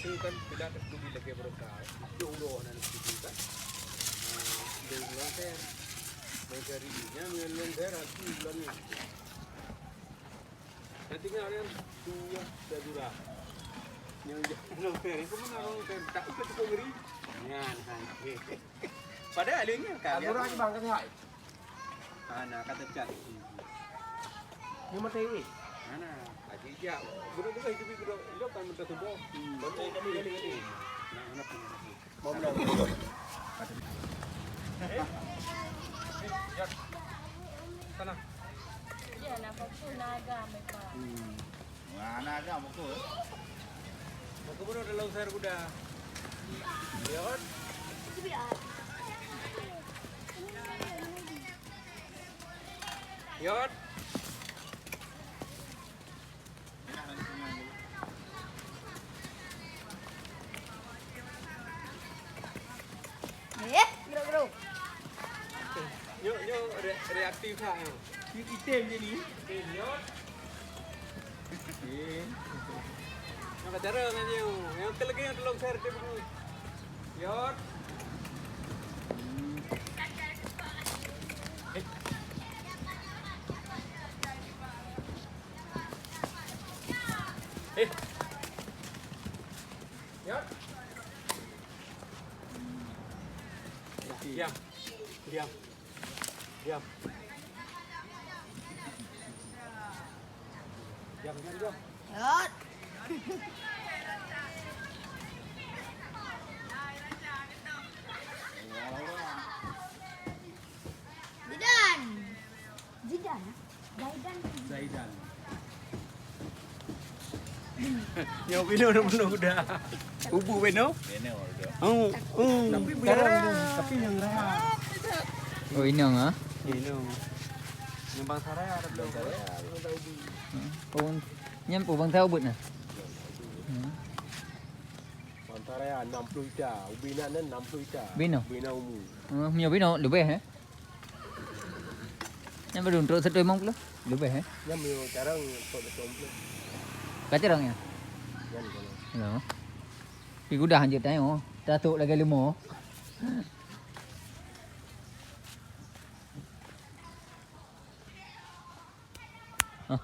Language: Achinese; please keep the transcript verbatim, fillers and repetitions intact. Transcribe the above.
Itu kan bila tertubi lagi berkah. Itu uroh dan itu kan. Dia ulang ter. Dari ini, dia ulang ter, aku ulang ni. Nanti kan ada yang tu yang dah durah. Yang jangan ter, itu mana orang ter? Tak ikut tu ngeri. Nyan, hai. Padahal ini kan. Dah durah je bang, kata hai. Hana, kata cat. Ni mata iwit. Hana, lagi jak. Budak-budak itu pi budak, ilo kan mata tubuh. Hmm. Mata iwit, iwit, iwit. Nah, hana pun. Mau bilang. Eh? Eh, Jan. Sana. Dia nak fokus naga mereka. Hmm. Wah, naga fokus. Fokus pun ada langsar kuda. Lihat. Yot. Eh, bro, bro. Nyo, nyo re-, reaktif ha nyo. Item je ni. Yot. Okey. Nampak cara ngan nyo. Yang ke lagi yang tolong share tim tu. Yot. Eh. Eh. Yot. Diam. Diam. Diam. Diam, diam, diam. Yot. Zidane. Zidane. Zaidan. Zaidan. Nyoe bino na bunoe kuda. Ubu bino? Bino udah. Oh, oh. Tapi jarang, tapi nyang raya. Oh, inong ah. Inong. Nyang bangsa raya ada belum? Bangsa raya, bangsa ubu. Hmm. Oh, nyang oh, bangsa ubit nah. Hmm. Bangsa raya enam puluh ita, ubi nak nan enam puluh ita. Bino. Bino umu. Hmm, nyoe bino lebih eh. Nyan baru trok satu limong puluh. Lebih eh. Nyan meunyoe carang trok satu limong puluh. Ka carang nyan? Nyan, nyan. Hello. Pi kuda hanjeuet tanyoe. Tatok lagèe leumo. Ah.